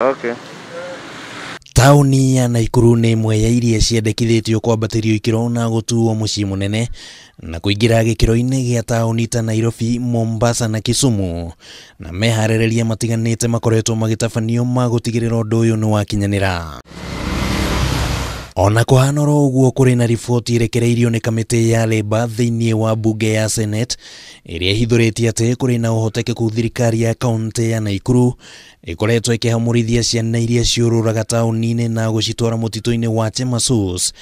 Okay. Taũni ya Naikuru nĩ ĩmwe ya iria ciendekithĩtio kwambatĩrio ikĩro na gũtuo mũciĩ mũnene na kũingĩra gĩkĩro-inĩ gĩa taũni ta Nairobi, Mombasa na Kisumu, na meharĩrĩria matiganĩte makoretwo magĩtabanio ma gũtigĩrĩra ũndũ ũyũ nĩ wakinyanĩra. Ona kũhana oro ũguo, kũrĩ na riboti ĩrekereirio nĩ kamĩtĩ ya Labour thĩinĩ wa mbunge ya Senate ĩrĩa ĩhithũrĩtie atĩ kũrĩ na ũhotekeku thirikari ya kaũntĩ ya Naikuru ĩkoretwo ĩkĩhamũrithia ciana iria ciũrũraga taũni-inĩ na gũcitwara mũtitũ-inĩ wa Chemasus.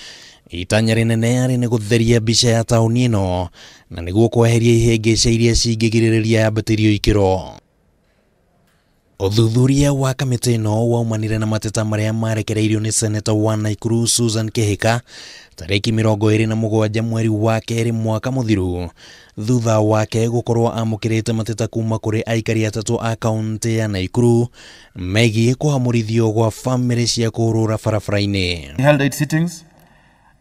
Itanya rĩnene arĩ nĩ gũtheria mbica ya taũni ĩno na nĩguo kweheria ihĩngĩca iria cingĩgirĩrĩria yambatĩrio ikĩro. Ũthuthuria wa kamĩtĩ ĩno waumanire na mateta marĩa marekereirio nĩ seneta wa Naikuru Susan Kihika tarĩki 27 mweri wa kerĩ mwaka mũthiru, thutha wake gũkorwo amũkĩrĩte mateta kuma kũrĩ aikari atatũ a kaũntĩ ya Naikuru megiĩ kũhamũrithio gwa bamĩrĩ cia kũũrũra barabara-inĩ. We held 8 sittings,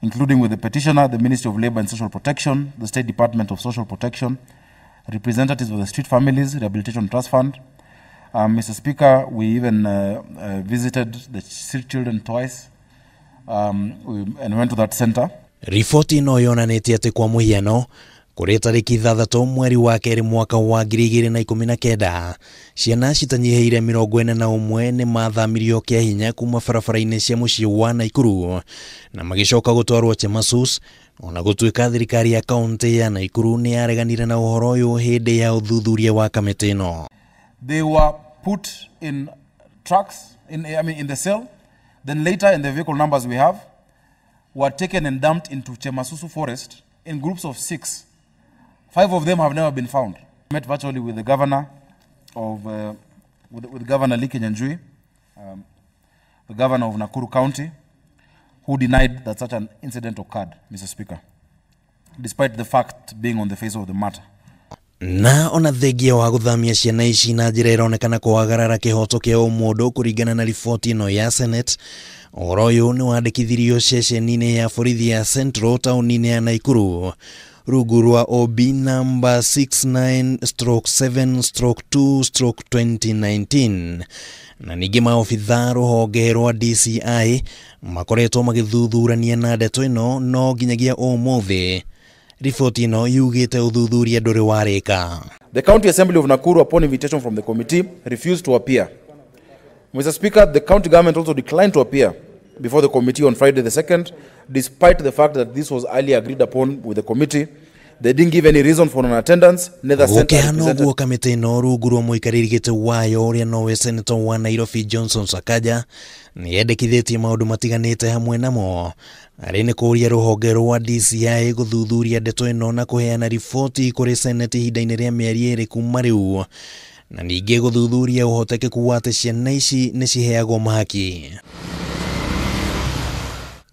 including with the petitioner, the Ministry of Labour and Social Protection, the State Department of Social Protection, representatives of the Street Families Rehabilitation Trust Fund. Mr. Speaker, we even visited the street children twice and went to that center. Riboti ĩno yonanĩtie atĩ kwa mũhiano kũrĩ tarĩki 6 mweri wa kerĩ mwaka wa 2019 ciana citanyihĩire 41 nĩ mathamirio kĩa hinya kuma barabara-inĩ cia mũciĩ wa Naikuru na magĩcoka gũtwarwo Chemasus, ona gũtuĩka thirikari ya kaũntĩ ya Naikuru nĩ yareganire na ũhoro ũyũ hĩndĩ ya ũthuthuria wa kamĩtĩ ĩno. They were put in trucks, in the cell. Then later, in the vehicle numbers we have, were taken and dumped into Chemasusu forest in groups of 6. 5 of them have never been found. I met virtually with the governor of, with Governor Lee Kinyanjui, the governor of Nakuru County, who denied that such an incident occurred, Mr. Speaker, despite the fact being on the face of the matter. Na ona thengia wa gũthamia ciana ici na njĩra ĩronekana kwagarara kĩhoto kĩa ũmũndũ kũringana na riboti ĩno ya Senate, ũhoro ũyũ nĩ wandĩkithirio ceceni-inĩ ya borithi ya Central taũni-inĩ ya Naikuru rungu rwa OB number 69/7/2/2019, na ningĩ maobitha rũhonge rwa DCI makoretwo magĩthuthurania na ndeto ĩno no nginyagia ũmũthĩ riboti ĩno yugĩte ũthuthuria ndũrĩ warĩka. The County Assembly of Nakuru, upon invitation from the committee, refused to appear. Mr. Speaker, the county government also declined to appear before the committee on Friday the 2nd, despite the fact that this was earlier agreed upon with the committee. They didn't give any reason for non-attendance, neither sent a Gũkĩhana representative. ũguo, kamĩtĩ ĩno rungu rwa mũikarĩri gĩtĩ wayo ũrĩa nowe senator wa Nairobi Johnson Sakaja nĩ yendekithĩtie maũndũ matiganĩte, hamwe namo arĩ nĩ kũũria rũhonge rwa DCI gũthuthuria ndeto ĩno na kũheana riboti kũrĩ Senate ihinda-inĩ rĩa mĩeri 2 kuma rĩu, na ningĩ gũthuthuria ũhotekeku wa atĩ ciana ici nĩ ciheagwo mahaki.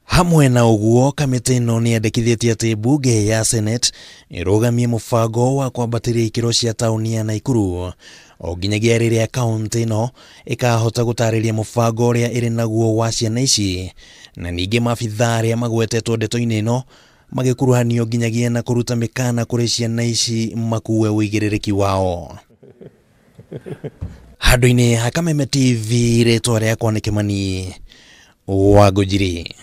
Hamwe na ũguo, kamĩtĩ ĩno nĩ yendekithĩtie atĩ mbunge ya Senate ĩrũgamie mũbango wa kwambatĩria ikĩro cia taũni ya Naikuru o nginyagia rĩrĩa kaũntĩ ĩno ĩkahota gũtarĩria mũbango ũrĩa ĩrĩ naguo wa ciana ici, na ningĩ maabithaa arĩa magwetetwo ndeto-inĩ ĩno magĩkuruhanio nginyagia na kũruta mĩkana kũrĩ ciana ici makuue ũigĩrĩrĩki wao. Handũ-inĩ ha Kameme TV, rĩtwa rĩakwa nĩ Kĩmani wa Ngũnjiri.